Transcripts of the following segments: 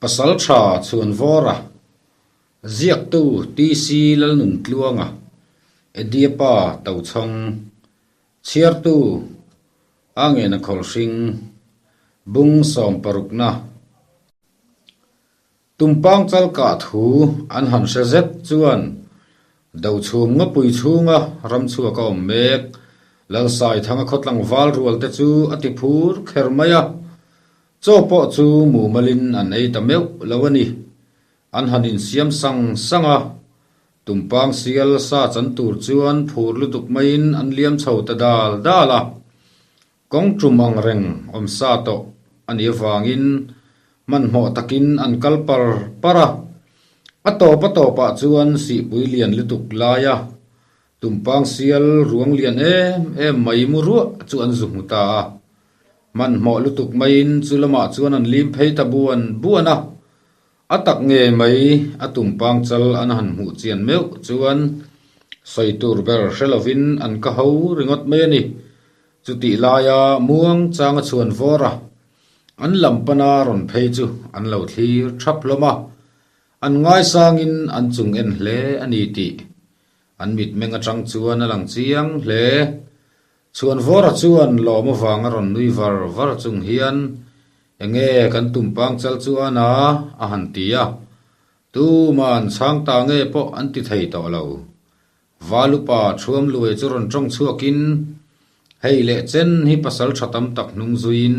Pasaltha Chhuanvawra, Ziaktu TC Lalnuntluanga, Ediapa Tochhawng, Chhiartu Angena Khawlhring, Bung sawmparukna. Tumpang chal kah thu an han hre zet chuan Dochhum ngawpui chhunga ramchhuak a awm mek. Lalsaithanga khawtlangval rual te chu a ti phur kher mai a, chaw pawh chu mumalin an ei ta meuh lo a ni. An han insiam sang sang a, Tumpang sial sa chan tur chuan phur lutuk maiin an liam chho ta dal dal a. Kawng tum ang reng awm sa tawh a nih avangin hmanhmawh takin an kal par par a. A tawp a tawpah chuan sihpui lian lutuk laia tumpang sial ruang lian em em mai mu ruah chu an zu hmu ta a. Hmanhmawh lutuk maiin chu lamah chuan an lim phei ta buan buan a. A tak ngei mai a tumpang chal an han hmuh chian meuh chuan sawi tur ber hre lovin an ka ho ringawt mai a ni. Chutih laia muang changa chhuan vawr a, an lam pana rawn phei chu an lo thlir thap hlawm a, an ngaisangin an chung en hle a ni tih an mitmeng atang chuan a lang chiang hle. Chhuan vawra chuan lawm avanga rawn nui var var chung hian, Enge kan tumpang chal chu a na? a han ti a. Tuman chhang ta nge pawh an ti thei tawh lo. Valupa thuam luai chu rawn tawng chhuakin, Hei leh chen hi pasal tha tam tak hnung zuiin,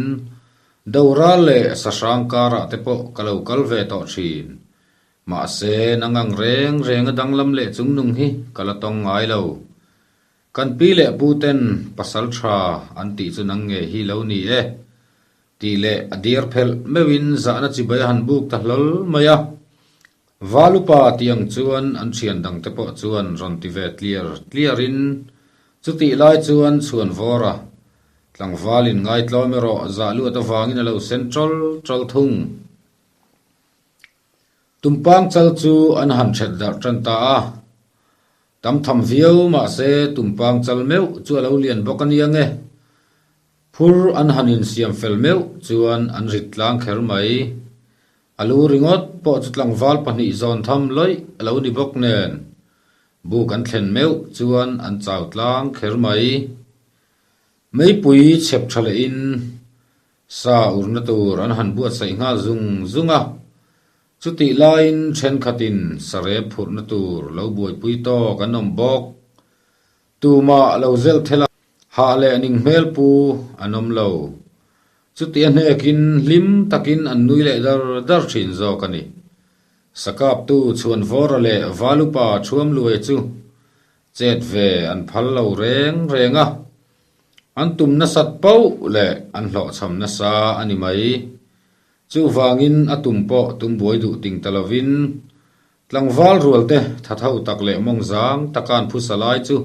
Doral leh Sahrang karah te pawh ka lo kal ve tawh thin. Mahse, nang ang reng renga danglam leh chungnung hi ka la tawng ngai lo. Kan pi leh pu ten pasal tha an tih chu nang nge hi lo ni e? Tih leh a dir phelh meuhin zahna chibai a han buk ta hlawl mai a. Valupa tih ang chuan an thian dang te pawh chuan rawn ti ve tliar tliarin chutih lai chuan chhuan vawr a, tlangvalin ngaitlawm erawh zah luat avangin a lo sen tawl tawl thung. Tumpang chal chu an han ṭhet darh ṭan ta a. Tam tham viau mahse tumpang chal meuh chu a lo lian bawk a nia nge. Phur an han insiam fel meuh chuan an rit tlang kher mai. A lu ringawt pawh chu tlangval pahnih zawn tham lawih a lo ni bawk nen. Buk an thlen meuh chuan an chau tlang kher mai. Meipui chhep tha lehin Sa urna tur an han buatsaih nghal zung zung a, chutih laiin thenkhatin sarep phurhna tur lo buaipui tawk an awm bawk. Tumah lo zel thel a, hah leh ning hmel pu an awm lo. Chuti a hnekin hlim takin an nui leh dar dar thin zawk a ni. Sakaptu Chhuanvawra leh Valupa Thuamluai chu chet ve an phal lo reng reng a. An tum nasat pauh leh an hlawhchham nasa a ni mai. Chuvangin a tum pawh tum buai duh ting ta lovin tlangval rualte thatho tak leh mawng zang taka an phusa lai chu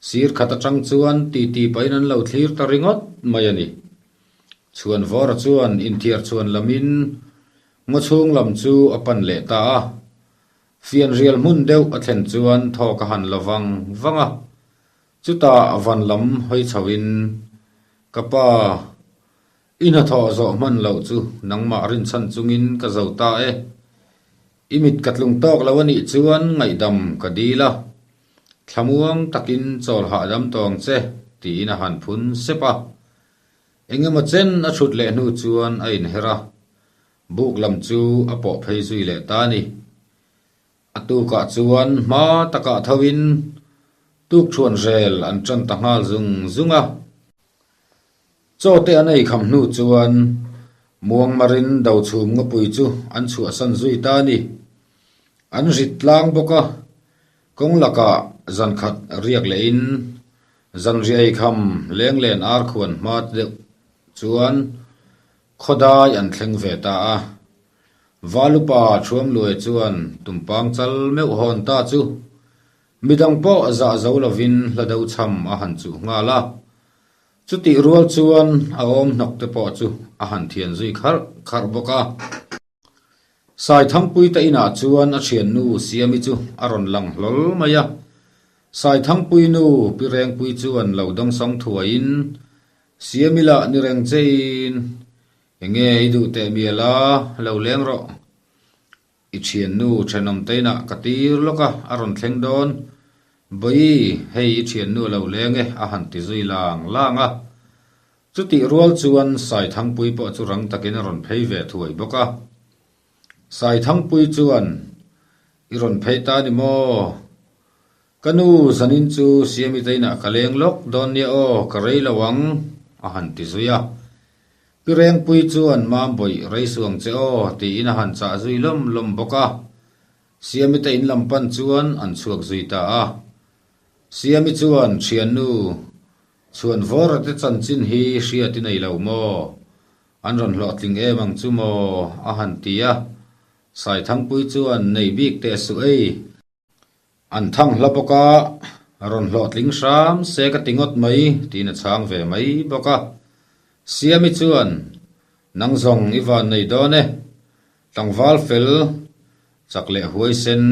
sir khat atang chuan titi pahin an lo thlir ta ringawt mai a ni. Chhuanvawra chuan inthiar chhuan lamin ngaw chhung lam chu a pan leh ta a. Fianrial hmun deuh a thlen chuan thawk a han la vang vang a. Chutah van lam hawi chhoin, Ka pa, i hnathawh zawh hman loh chu nangmah rinchhan chungin ka zo ta e. I mit ka tlung tawk lo a nih chuan ngaihdam ka dil a, thlamuang takin chawl hahdam tawng che, tiin a han phun sep a. Engemaw chen a thut leh hnu chuan a inher a, buk lam chu a pawh phei zui leh ta a ni. A tukah chuan hma takah thoin tukṭhuan rel an ṭan ta nghal zung zung a. Chaw te an ei kham hnu chuan Muangmarin Dochhum ngawpui chu an chhuahsan zui ta a ni. An rit tlang bawk a, kawng lakah zan khat riak lehin zanriah ei kham lenglen ar khuan hma deuh chuan khawdai an thleng ve ta a. Valupa Thuamluai chuan tumpang chal meuh hawn ta chu midang pawh zah zo lovin hla do chham a han chuh nghal a. Chutih rual chuan a awm hnawk te pawh chu a han thian zui kharh kharh bawk a. Saithangpui te inah chuan a thiannu Siami chu a rawn lang hlawl mai a. Saithangpui nu Pi Rengpui chuan lo dawngsawng thuaiin Siami lah ni reng chein. Enge i duh teh mial a, lo leng rawh. I thiannu thenawm te inah ka tir lawk a, a rawn thleng dawn. Bawi, hei i thiannu a lo leng e, a han ti zui lang lang a. Chutih rual chuan Saithangpui pawh chu rang takin a rawn phei ve thuai bawk a. Saithangpui chuan, I rawn phei ta ni maw? Ka nu, zanin chu Siami te inah ka leng lawk dawn nia aw, ka rei lo ang, a han ti zui a. Pi Rengpui chuan Mambawih rei suang che aw, tiin a han chah zui lawm lawm bawk a. Siami te in lam pan chuan an chhuak zui ta a. Siami chuan, Thiannu, Chhuanvawra te chanchin hi hriat i nei lo maw? An rawn hlawhtling em ang chu maw? a han ti a. Saithangpui chuan, Nei bik teh suh ei. An thang hla bawk a, rawn hlawhtling hram se ka ti ngawt mai, tiin a chhang ve mai bawk a. Siami chuan, Nang zawng i van nei dawn e. Tlangval fel, chak leh huaisen,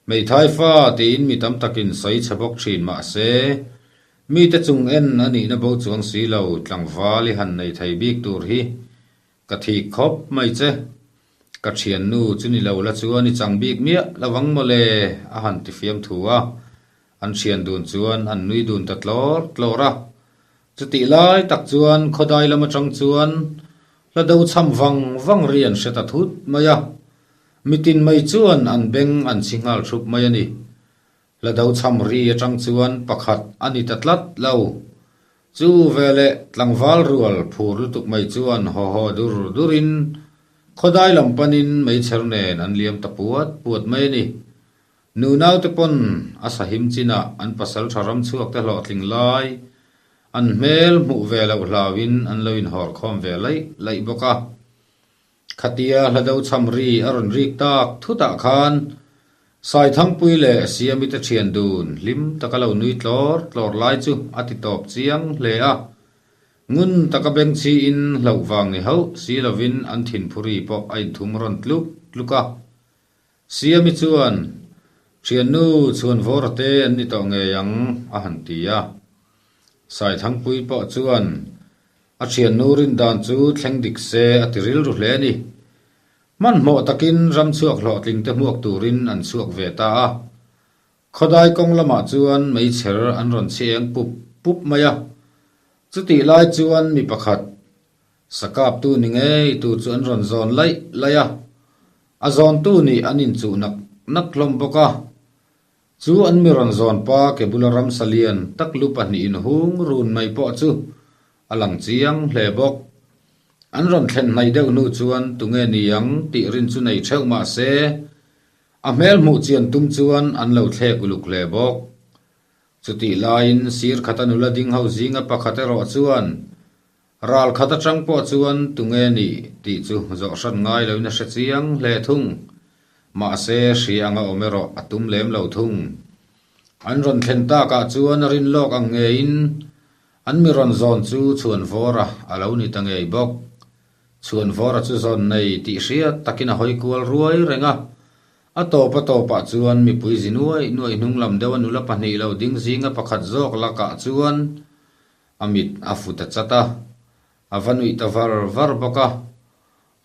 hmeithai fa tiin mi tam takin sawi chhe bawk thin mah se, mite chung en a nihna bo chuang si lo tlangval i han nei thei bik tur hi Ka thik khawp mai che. Ka thiannu chu ni lo la chuan i chang bik miah lo ang mawle a han ti fiam thu a. An thian dun chuan an nui dun ta tlawr tlawr a. Chutih lai tak chuan khawdai lam atang chuan hla do cham vang vang ri an hre ta thut mai a. Mitin mai chuan an beng an chhi nghal thup mai a ni. Hla do cham ri atang chuan pakhat a ni ta tlat lo. Chu veleh tlangval rual phur lutuk mai chuan haw haw dur durin khawdai lam panin meichher nen an liam ta puat puat mai a ni. Nunaute pawn a sahim chinah an pasal tha ram chhuak te hlawhtling lai an hmel hmuh ve loh hlauin an lo inhawr khawm ve laih laih bawk a. Khatia hla do cham ri a rawn rik tak thutah khan Saithangpui leh Siami te thian dun hlim taka lo nui tlawr tlawr lai chu a ti tawp chiang hle a. Ngun taka beng chhiin hlauh vang ni hauh si lovin an thinphuri pawh a inthum rawn tluk tluk a. Siami chuan, Thiannu chhuanvawra te an ni tawh ngei ang, a han ti a. Saithangpui pawh chuan a thiannu rin dan chu thleng dik se a ti rilru hle a ni. Hmanhmawh takin ramchhuak hlawhtling te hmuak turin an chhuak ve ta a. Khawdai kawng lamah chuan meichher an rawn chhi eng pup pup mai a. Chutih lai chuan mi pakhat Sakaptu ni ngei tur chu an rawn zawn laih laih a, a zawntu nih an inchuh nak nak hlawm bawk a. Chu an mi rawn zawn pa ke bula ramsa lian tak lu pahnihin hung run mai pawh chu a lang chiang hle bawk. An rawn thlen hnaih deuh hnu chuan tunge ni ang tih rin chu nei theuh mah se, a hmel hmuh chian tum chuan an lo thlek uluk hle bawk. Chutih laiin sir khata nula ding ho zinga pakhat erawh chuan Ral khat atang pawh chuan tunge nih tih chu zawh hran ngai loin a hre chiang hle thung. Mahse, hri anga awm erawh a tum lem lo thung. An rawn thlen takah chuan a rin lawk ang ngeiin an mi rawn zawn chu Chhuanvawra a lo ni ta ngei bawk. Chhuanvawra chu zawn nei tih hriat takin a hawi kual ruai reng a. A tawp a tawpah chuan mipui zi nuaih nuaih hnung lam deuha nula pahnih lo ding zinga pakhat zawk lakah chuan A mit a fu ta chat a, a va nuih ta var var bawk a.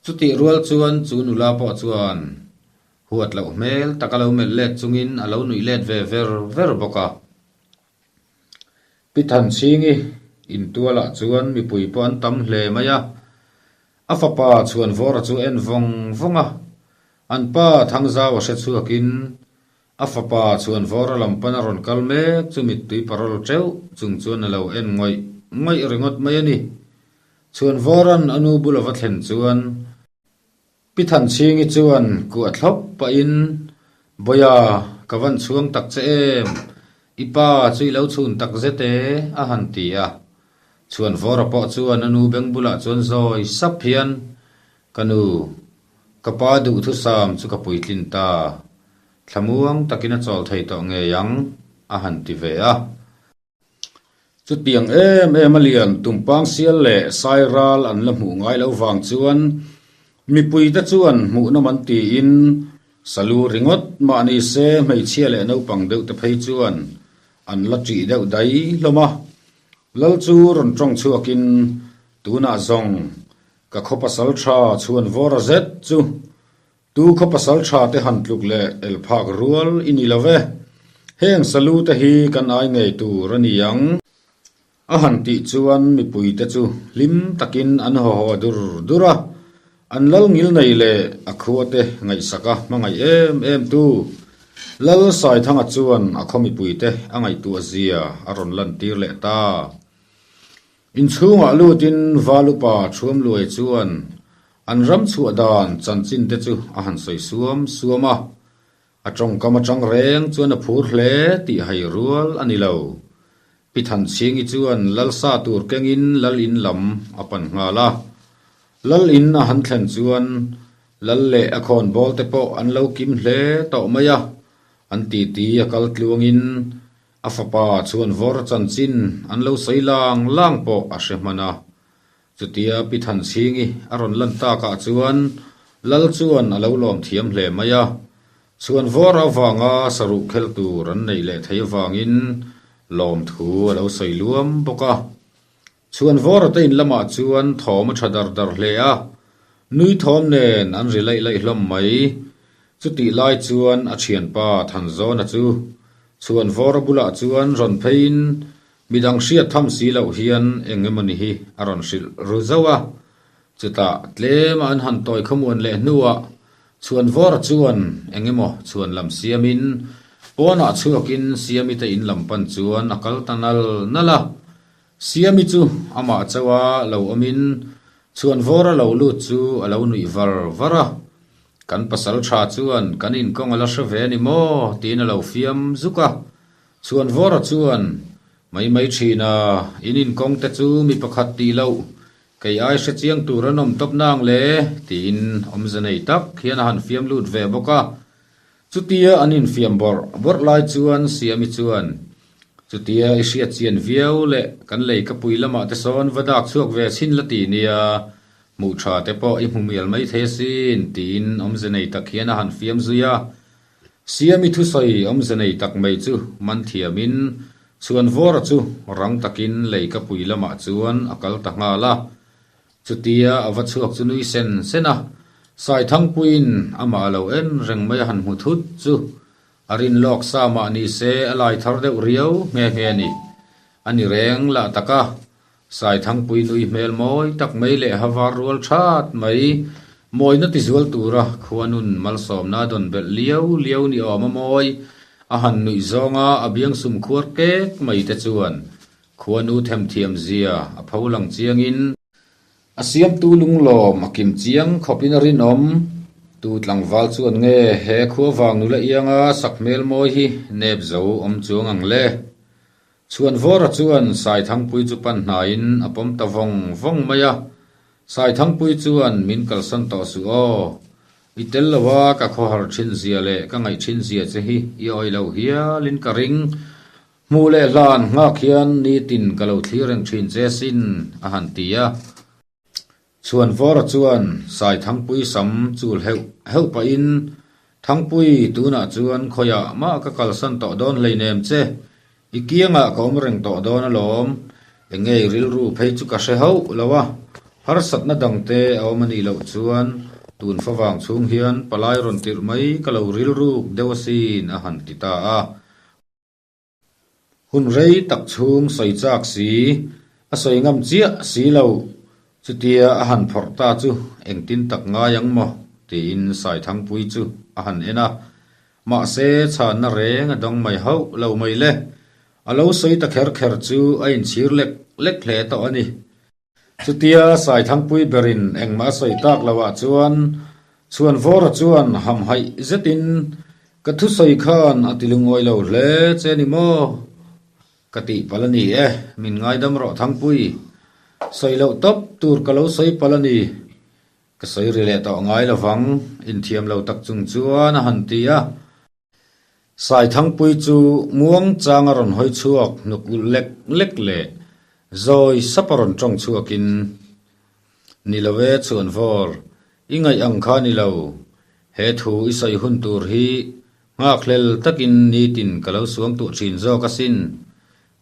Chutih rual chuan chu nula pawh chuan huat loh hmel tak a lo melh let chungin a lo nuih let ve ver ver bawk a. Pi Thanchhingi intualah chuan mipui pawh an tam hle mai a, a fapa Chhuanvawra chu en vawng vawng a, an pa Thangzau a hre chhuakin A fapa chuan vawra lam pana rawn kal mek chu mittui parawl teuh chung chuan a lo en ngawih ngawih ringawt mai a ni. Chhuan vawra'n a nu bul a va thlen chuan Pi Thanchhingi chuan kuah thlawp pahin, Bawia, ka van chhuang tak che em? I pa chu i lo chhun tak zet e, a han ti a. Chhuan vawra pawh chuan a nu beng bulah chuan zawi sap hian, Ka nu, ka pa duhthusam chu ka puitlin ta. Thlamuang takin a chawl thei tawh ngei ang, a han ti ve a. Chutiang em em a lian tumpang sial leh sai ral an la hmuh ngai lo vang chuan mipuite chuan hmuhnawm an tiin salu ringawt mah ni se hmeichhia leh naupang deuh te phei chuan an la ṭih deuh dai hlawm a. Lal chu rawn ṭawng chhuakin tunah zawng. Ka khaw pasal tha chhuan vawr a zet chu tu khaw pasal tha te han tluk leh el phak rual i ni lo ve. Heng salu te hi kan ai ngei tur a ni ang. A han tih chuan mipuite chu hlim takin an haw haw dur dur a, an lal ngil nei leh a khuate ngaihsak a hmangaih em em tu. Lal Saithanga chuan a khaw mipuite a ngaihtuah zia a rawn lantir leh ta. Inchhungah lutin Valupa Thuamluai chuan an ram chhuah dan chanchin te chu a han sawi suam suam a, A tawngkam atang reng chuan a phur hle tih hai rual a ni lo. Pi Thanchhingi chuan Lalsa tur kengin Lal in lam a pan nghal a. Lal in a han thlen chuan Lal leh a khawnbawl te pawh an lo kim hle tawh mai a, an titi a kal tluangin a fapa chuan vawr chanchin an lo sawi lang lang pawh a hre hman a. Chutia Pi Thanchhingi a rawn lan takah chuan Lal chuan a lo lawm thiam hle mai a, chhuan vawr avanga saruh khel tur an neih leh thei avangin lawmthu a lo sawi luam bawk a. Chhuan vawra te in lamah chuan thawm a tha dar dar hle a, nui thawm nen an ri laih laih hlawm mai. Chutih lai chuan a thianpa Thanzawna chu chhuan vawra bulah chuan rawn pheiin Midang hriat tham si loh hian eng emawni hi a rawn hrilh ru zauh a, chutah tlema an han tawi khawmuan leh hnuah Chhuanvawra chuan eng emaw chhuan lam siamin pawnah chhuakin Siami te in lam pan chuan a kal ta nal nal a. Siami chu amah chauha lo awmin Chhuanvawra lo lut chu a lo nuih var var a, Kan pasal tha chuan kan inkawng a la hre ve a ni maw? tiin a lo fiam zuk a. Chhuanvawra chuan, Mai mai thin a, in inkawng te chu mi pakhat tih loh, kei ai hre chiang tur an awm tawp nang le, tiin awmze nei tak hian a han fiam lut ve bawk a. Chutia an infiam bawrh bawrh lai chuan Siami chuan, Chutia i hriat chian viau leh kan lei ka pui lamah te sawn va dak chhuak ve chhin la ti nia, hmuh tha te pawh i hmu mial mai thei asin, tiin awmze nei tak hian a han fiam zui a. Siami thusawi awmze nei tak mai chu man thiamin Chhuanvawra chu rang takin lei ka pui lamah chuan a kal ta nghal a. Chutia a va chhuak chu nui sen sen a, Saithangpuiin amah a lo en reng mai a han hmu thut chu a rin lawk sa mah ni se a lai thar deuh riau nghe nghe a ni. A ni reng lah tak a, Saithangpui nui hmel mawi tak mai leh ha var rual that mai, mawina tizual tura khuanun malsawmna a dawn belh liau liau ni awm a mawi, a han nuih zawnga a biangsum khuar kek mai te chuan khuanu themthiam zia a pho lang chiangin, a siamtu lunglawm a kim chiang khawpin a rinawm. Tu tlangval chuan nge he khua vang nula ianga sak hmel mawi hi nep zo awm chuang ang le? Chhuanvawra chuan Saithangpui chu pan hnaiin a pawm ta vawng vawng mai a, Saithangpui chuan min kalsan tawh suh aw, i tel lo a ka khawhar thin zia leh ka ngaih thin zia che hi i awih lo hialin ka ring. Hmuh leh hlan nghak hian nitin ka lo thlir reng thin che sin, a han ti a. Chhuanvawra chuan Saithangpui sam chul heuh heuh pahin, Thangpui, tunah chuan khawiah mah ka kalsan tawh dawn hleinem che, i kiangah ka awm reng tawh dawn alawm, enge i rilru phei chu ka hre hauh lo a, harsatna dangte a awm a nih loh chuan tun favang chhung hian palai rawn tirh mai ka lo rilruk deuh asin a han ti ta a. Hun rei tak chhung sawi chak si, a sawi ngam chiah si lo. Chutia a han phawrh ta chu engtin tak ngai ang maw? tiin Saithangpui chu a han en a. Mahse, chhanna reng a dawng mai hauh lo mai le. A lo sawi ta kher kher chu a inchhir lek lek hle tawh a ni. Chutia Saithangpui berin engmah a sawi tak loah chuan Chhuanvawra chuan hamhaih zetin, Ka thusawi khan a ti lungawi lo hle che ni maw? Ka tih palh a ni e, min ngaidam rawh Thangpui. Sawi loh tawp tur ka lo sawi palh a ni. Ka sawi ri leh tawh ngai lovang, inthiam lo tak chung chuan a han ti a. Saithangpui chu muang chang a rawn hawi chhuak hnuk ulh lek lek leh zawi sap a rawn tawng chhuakin, Ni lo e Chhuanvawr, i ngaih ang kha ni lo, he thu i sawi hun tur hi nghakhlel takin nitin ka lo suang tuah thin zawk asin,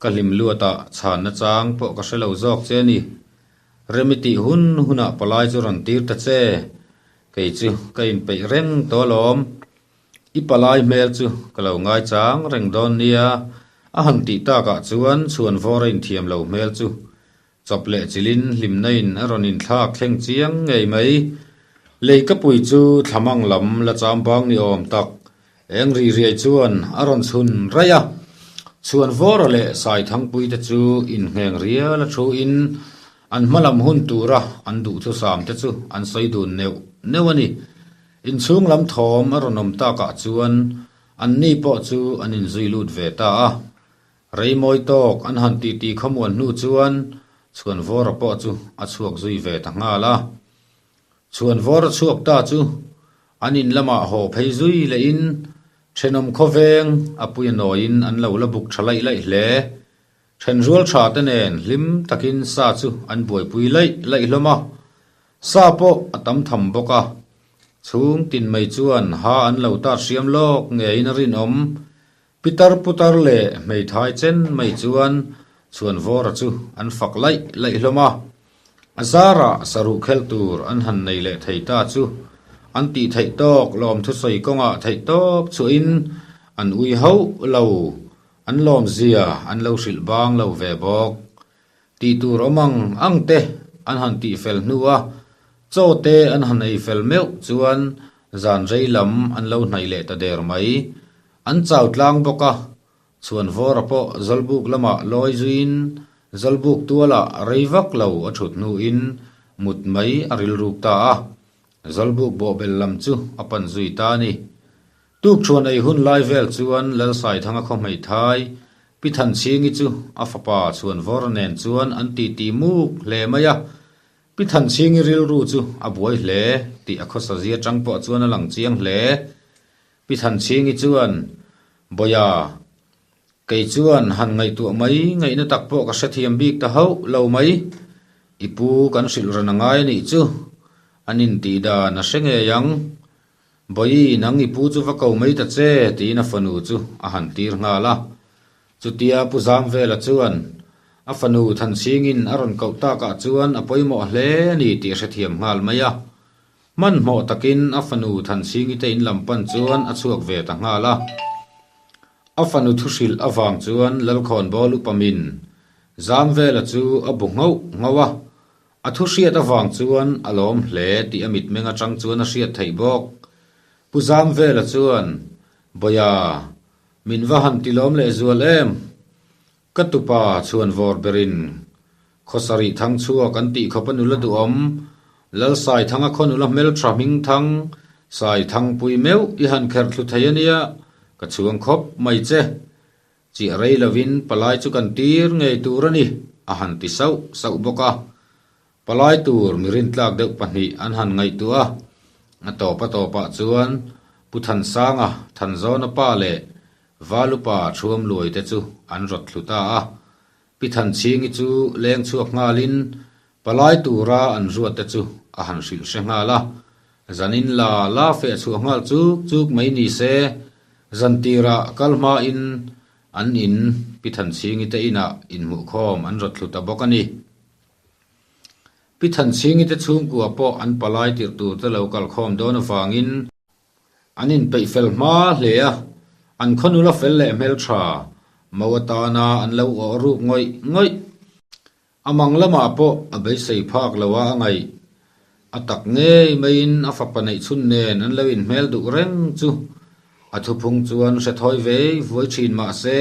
ka hlim luatah chhanna chang pawh ka hre lo zawk che a ni. Rem i tih hun hunah palai chu rawn tir ta che. Kei chu ka inpeih reng tawh alawm. I palai hmel chu ka lo ngaichang reng dawn nia. A han tih takah chuan chhuanvawr a inthiam lo hmel chu chawp leh chilhin hlimna in a rawn inthlak thleng chiang ngei mai. Leikapui chu thlamang lam la chambang ni awm tak eng ri riai chuan a rawn chhun raih a. Chhuanvawra leh Saithangpui te chu inhneng rial a thu in an hma lam hun tura an duhthusam te chu an sawi dun neuh neuh a ni. Inchhung lam thawm a rawn awm takah chuan anni pawh chu an inzui lut ve ta a. Rei mawi tawk an han titi khawmuan hnu chuan Chhuanvawra pawh chu a chhuak zui ve ta nghal a. Chhuanvawra chhuak ta chu an in lamah haw phei zui lehin thenawm khawveng a pui a nawiin an lo la buk tha laih laih hle. Thenrual tha te nen hlim takin sa chu an buaipui laih laih hlawm a. Sa pawh a tam tham bawk a, chhung tin mai chuan ha an lo tat hriam lawk ngeiin a rinawm. Pitar putar leh hmeithai chen mai chuan Chhuanvawra chu an fak laih laih hlawm a. A zarah saruh khel tur an han nei leh thei ta chu an tih theih tawk lawm thusawi kawngah theih tawp chhuahin an ui hauh lo, an lawmzia an lo hrilh bang lo ve bawk. Tih tur awm ang ang te an han tih fel hnu a, chaw te an han ei fel meuh chuan zan rei lam an lo hnaih leh ta der mai. An chau tlang bawk a, Chhuanvawra pawh Zawlbuk lamah lawi zuiin Zawlbuk tualah rei vak lo a thut hnuin mut mai a rilruk ta a, Zawlbuk bawhbel lam chu a pan zui ta a ni. Tukṭhuan ei hun lai vel chuan Lalsaithanga khaw hmeithai Pi Thanchhingi chu a fapa Chhuanvawr nen chuan an titi muk hle mai a. Pi Thanchhingi rilru chu a buai hle tih a khawsa zia chang pawh chuan a lang chiang hle. Pi Thanchhingi chuan, Bawia, kei chuan han ngaihtuah mai ngaihna tak pawh ka hrethiam bik ta hauh lo mai. I pu kan hrilh ran a ngai a nih chu. An intih dan a hre ngei ang. Bawi, nang i pu chu va ko mai ta che, tiin a fanu chu a han tir nghal a. Chutia Pu Zamvela chuan a fanu Thanchhingin a rawn koh takah chuan a pawimawh hle a ni tih a hrethiam nghal mai a. Hmanhmawh takin a fanu Thanchhingi te in lam pan chuan a chhuak ve ta nghal a. A fanu thuhrilh avang chuan Lalkhawnbawl upamin Zamvela chu a bu nghauh nghauh a. A thu hriat avang chuan a lawm hle tih a mitmeng atang chuan a hriat theih bawk. Pu Zamvela chuan, Bawia, min va han ti lawm leh zual em? Ka tupa chhuan vawr berin Khawsarih thang chhuak an tih khawp a nula duhawm, Lalsaithanga khaw nula hmeltha hmingthang, Saithangpui meuh i han kherh thlu thei a nia, ka chhuang khawp mai che. Chiah rei lovin palai chu kan tir ngei tur a ni, a han ti sauh sauh bawk a. Palai tur mi rintlak deuh pahnih an han ngaihtuah a, a tawp a tawpah chuan Pu Thansanga, Thanzawna pa leh Valupa Thuamluai te chu an rawt thlu ta a. Pi Thanchhingi chu leng chhuak nghalin palai tura an ruat te chu a han hrilh hre nghal a. Zanin la la feh chhuah nghal chuk chuk mai ni se, zan tirah kal hmain an in Pi Thanchhingi te inah inhmuhkhawm an rawt thlu ta bawk a ni. Pi Thanchhingi te chhungkua pawh an palai tirh tur te lo kalkhawm dawn avangin, An inpeih fel hma hle a, an khaw nula fel leh hmeltha mo atana an lo awh ruk ngawih ngawih. A mang lamah pawh a beisei phak lo a a ngaih. A tak ngei maiin a fapa neihchhun nen an lo inhmel duh reng chu a thuphung chuan hre thawi vei vuai thin mah se,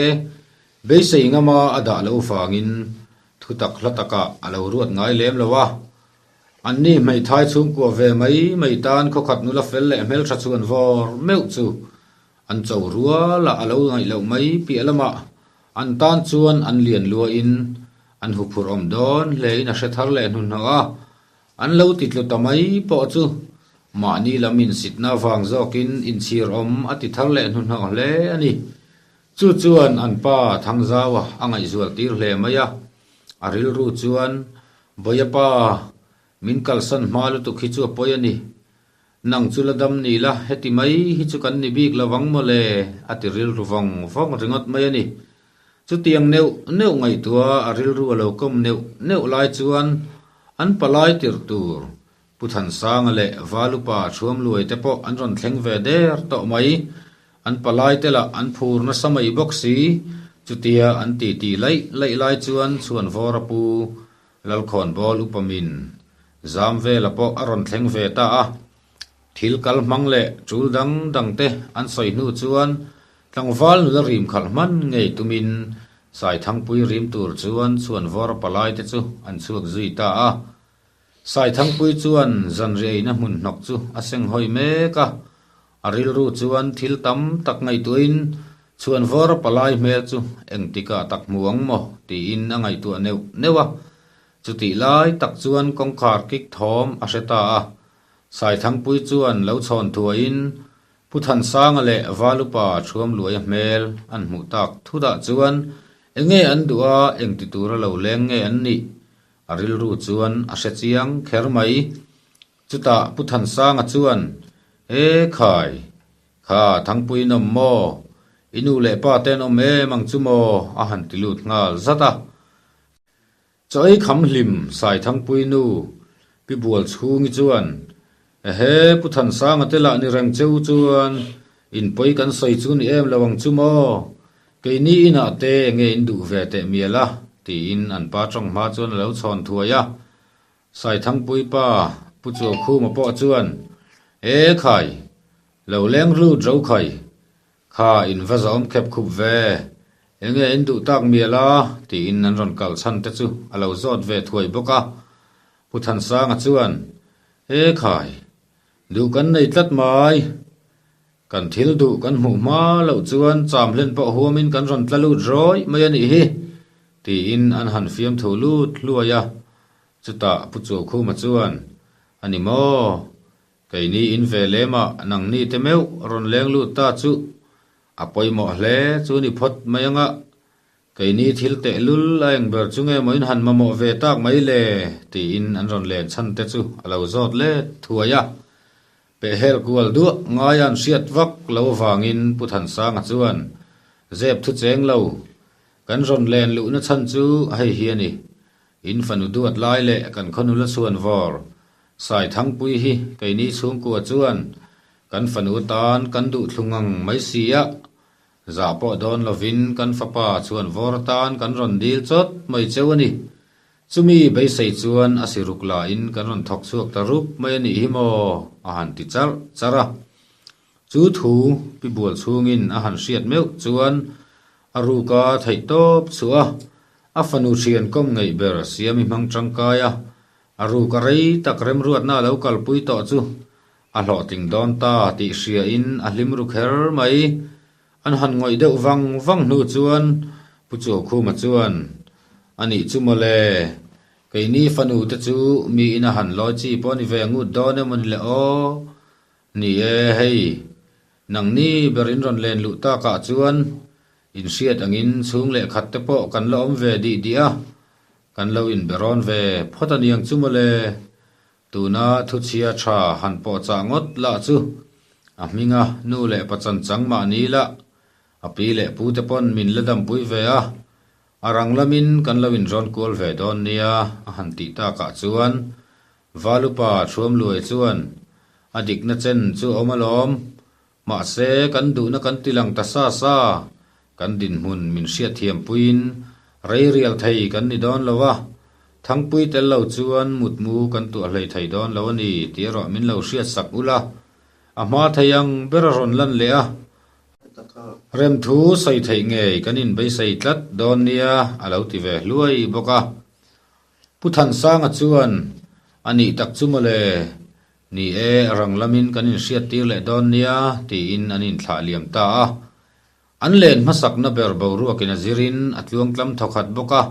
beisei ngama a dah lo vangin thutak hla takah a lo ruat ngai lem lo a. Anni hmeithai chhungkua ve mai mai tan khawkhat nula fel leh hmeltha chuan vawr meuh chu an cho rual a, a lo ngaih loh mai piah lamah an tan chuan an lian luain an huphurh awm dawn hlein a hre thar leh hnuhnawh a, an lo ti tlu ta mai pawh chu mahni lam insitna vang zawkin inchhir awm a ti thar leh hnuhnawh hle a ni. Chu chuan an pa Thangzaua a ngaihzual tir hle mai a, a rilru chuan Bawia pa, min kalsan hma lutuk hi chu a pawi a ni. Nang chu la dam ni la, heti mai hi chu kan ni bik lo vang maw le, a ti rilru vawng vawng ringawt mai a ni. Chutiang neuh neuh ngaihtuah a rilru a lo kawm neuh neuh lai chuan An palai tirh tur Pu Thansanga leh Valupa Thuamluai te pawh an rawn thleng ve der tawh mai. An palai te lah an phur nasa mai bawk si. Chutia an titi laih laih lai chuan Chhuanvawra pu Lalkhawnbawl upa min zam vela pawh a rawn thleng ve ta a. Thil kal hmang leh tul dang dang te an sawi hnu chuan tlangval nula rim khalh hman ngei tumin Saithangpui rim tur chuan Chhuanvawra palai te chu an chhuak zui ta a. Saithangpui chuan zanriah eina hmun hnawk chu a seng hawi mek a, a rilru chuan thil tam tak ngaihtuahin Chhuanvawra palai hmel chu engtikah tak hmu ang maw tiin a ngaihtuah neuh neuh a. Chutih lai tak chuan kawngkhar kik thawm a hre ta a, Saithangpui chuan lo chhawn thuaiin Pu Thansanga leh Valupa Thuamluaia hmel an hmuh tak thutah chuan enge an duh a, engti tura lo leng nge an nih? A rilru chuan a hre chiang kher mai. Chutah Pu Thansanga chuan, E khai, kha Thangpuiin awm maw? I nu leh pa te an awm em ang chu maw? a han ti lut nghal zat a. Chaw ei kham hlim Saithangpui nu Pi Bual chhungi chuan, Ehe, Pu Thansanga te lah ni reng cheu chuan in pawi kan sawi chu ni em lo ang chu maw? Keini inah te enge in duh ve teh mial a? tiin an pa tawng hma chuan a lo chhawn thuai a. Saithangpui pa Pu Chuakhuma pawh chuan, E khai, lo leng lut ro khai, Kha in va zawm khep khup ve, enge in duh tak mial a? tiin an rawn kal chhan te chu a lo zawt ve thuai bawk a. Pu Thansanga chuan, E khai, duh kan nei tlat mai. Kan thil duh kan hmuh hma loh chuan cham hlen pawh huamin kan rawn tla lut rawih mai a nih hi, tiin an han fiamthu lut hluai a. Chutah Pu Chuakhuma chuan, A ni maw? Keini in ve lem ah nangni te meuh rawn leng lut ta chu a pawimawh hle chu ni phawt mai anga, keini thil teh lul a eng ber chu nge maw in han mamawh ve tak mai le tiin an rawn len chhan te chu a lo zawt let thuai a. Pehhel kual duah ngai an hriat vak lo avangin Pu Thansanga chuan zep thu cheng lo kan rawn len luhna chhan chu hei hi a ni, in fanu duat lai leh kan khawnula chhuan vawr Saithangpui hi keini chhungkua chuan kan fanu tan kan duh thlu ngang mai si a, zah pawh dawn lovin kan fapa chuan vawr tan kan rawn dil chawt mai cheu a ni. Chumi beisei chuan a siruk lahin kan rawn thawk chhuak ta rup mai a nih hi maw a han ti charh charh a. Chu thu pi bual chhungin a han hriat meuh chuan a ruka theih tawp chhuah a, a fanu thian kawm ngeih ber Siami hmang tangkai a, A ruk a rei tak remruatna a lo kalpui tawh chu a hlawhtling dawn ta tih hriain a hlim ru kher mai. An han ngawih deuh vang vang hnu chuan Pu Chuaukhuma chuan, A nih chu mawle, keini fanu te chu mi ina han lawi chi pawh a ni ve ngut dawn emaw ni le aw? Ni e, hei, nangni ber in rawn len luh takah chuan inhriat angin chhung leh khat te pawh kan la awm ve dih dih a, Kan lo inbe rawn ve phawt a niang chu mawle, tuna thuchhia tha han pawh chah ngawt lah chu a hminga nu leh pa chanchang mahni lah a pi leh pu te pawn min la dampui ve a, a rang lamin kan lo inrawn kual ve dawn nia a han tih takah chuan Valupa Thuamluai chuan a dikna chen chu a awm alawm, Mahse, kan duhna kan ti lang ta sa sa, kan dinhmun min hriatthiam puiin rei rial thei kan ni dawn lo a, thangpui tel lo chuan mutmu kan tuah hlei thei dawn lo a ni tih erawh min lo hriat sak ula, a hma thei ang ber a rawn lan leh a, remthu sawi theih ngei kan inbeisei tlat dawn nia a lo ti ve hluai bawk a. Pu Thansanga chuan, A nih tak chu mawle, Ni e, rang lamin kan inhriattir leh dawn nia, tiin an inthlah liam ta a. An len hmasakna ber boruakin a zirin a tluangtlam thawkhat bawk a,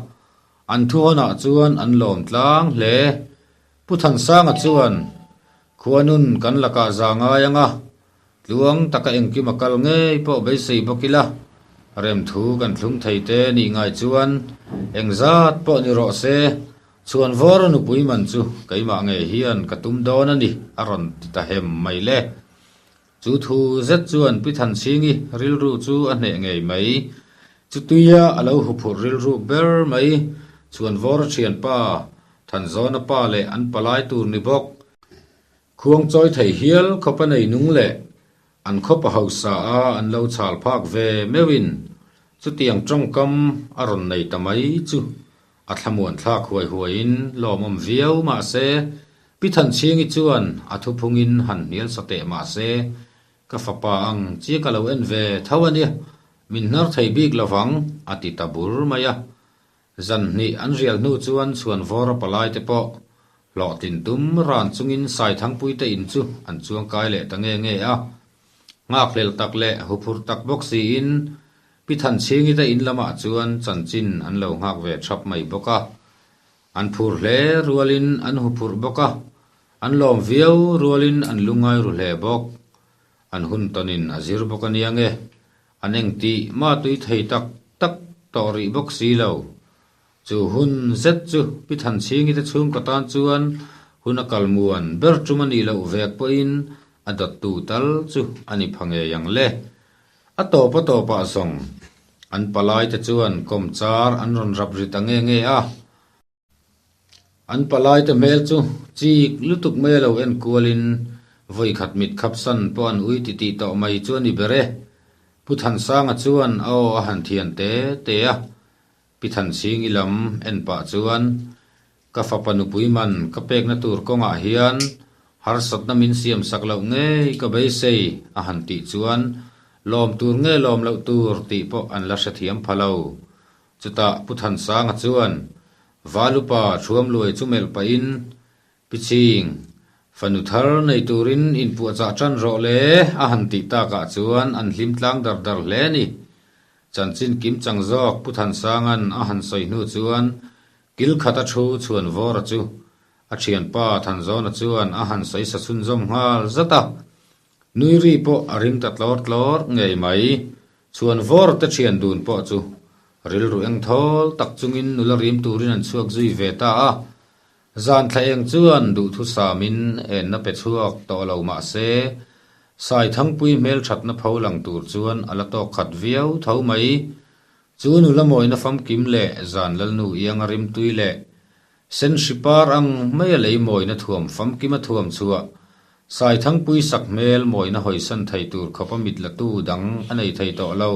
an thuhawnah chuan an lawm tlang hle. Pu Thansanga chuan, Khuanun kan lakah za ngai ang a, tluang taka engkim a kal ngei pawh beisei bawk ila, remthu kan thlung thei te nih ngai chuan engzat pawh ni rawh se, Chhuan vawr nupui man chu keimah ngei hian ka tum dawn a ni, a rawn ti ta hem mai le. Chu thu zet chuan Pi Thanchhingi rilru chu a hneh ngei mai. Chutuia a lo huphurh rilruk ber mai. Chhuan vawr a thianpa. Thanzawna pa leh an palai tur ni bawk. Khuang chawi thei hial khawp a nei nung leh an khawp a hausa a an lo chhal phak ve meuhin chutiang tawngkam a rawn nei ta mai chu a thlamuan thlak huai huaiin lawmawm viau mahse Pi Thanchhingi chuan a thuphungin han hnial sa teh mahse ka fapa ang chiah ka lo en ve tho a nia, min hnar thei bik lovang a ti ta bur mai a. Zan hnih an rial hnu chuan chhuanvawra palai te pawh hlawhtlin tum ran chungin Saithangpui te in chu an chuang kai leh ta nge nge a. Nghakhlel tak leh huphurh tak bawk siin Pi Thanchhingi te in lamah chuan chanchin an lo nghak ve thap mai bawk a. An phur hle rualin an huphurh bawk a, an lawm viau rualin an lungngai ru hle bawk. An hun tawnin a zir bawk a nia nge, An engtih mah tui thei tak tak tawh rih bawk si lo. Chu hun zet chu Pi Thanchhingi te chhungkaw tan chuan hun a kal muan ber tum a nih loh vek pawhin a dawttu tal chu a ni pha ngei ang le. A tawp a tawpah zawng an palai te chuan kawmchar an rawn rap ri ta nge nge a. An palai te hmel chu chik lutuk mai a lo en kualin vawi khat mit khap san pawh an ui titih tawh mai chu a ni ber e. Pu Thansanga chuan a aw a han thian te te a, Pi Thanchhingi lam en pah chuan, Ka fapa nupui man ka pekna tur kawngah hian harsatna min siam sak loh ngei ka beisei a han tih chuan lawm tur nge lawm loh tur tih pawh an la hrethiam pha lo. Chutah Pu Thansanga chuan Valupa Thuamluai chu melh pahin, Pi Ching, fanu thar nei turin inpuahchah tan rawh le a han tih takah chuan an hlim tlang dar dar hle a ni. Chanchin kim chang zawk Pu Thansanga'n a han sawi hnu chuan kil khat a thu chhuan vawra chu a thianpa Thanzawna chuan a han sawi sa chhunzawm nghal zat a. Nui ri pawh a ring ta tlawr tlawr ngei mai. Chhuan vawr te thian dun pawh chu rilru eng thawl tak chungin nula rim turin an chhuak zui ve ta a. Zan thla eng chuan duhthusamin enna pe chhuak tawh lo mah se, Saithangpui hmelthatna pho lang tur chuan a la tawk khat viau tho mai. Chu nula mawina famkim leh zan lalnu ianga rimtui leh Senhri par ang mai a lei mawina thuam famkim a thuam chhuah, Saithangpui sak hmel mawina hawisan thei tur khawp a mit la tu dang a nei thei tawh lo.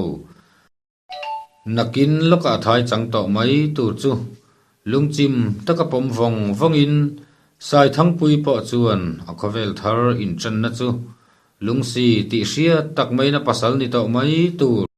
Nakin lawkah thai chang tawh mai tur chu lungchim taka pawm vawng vawngin Saithangpui pawh chuan a khawvel thar inṭanna chu lungsi tih hriat tak maiin a pasal ni tawh mai tur.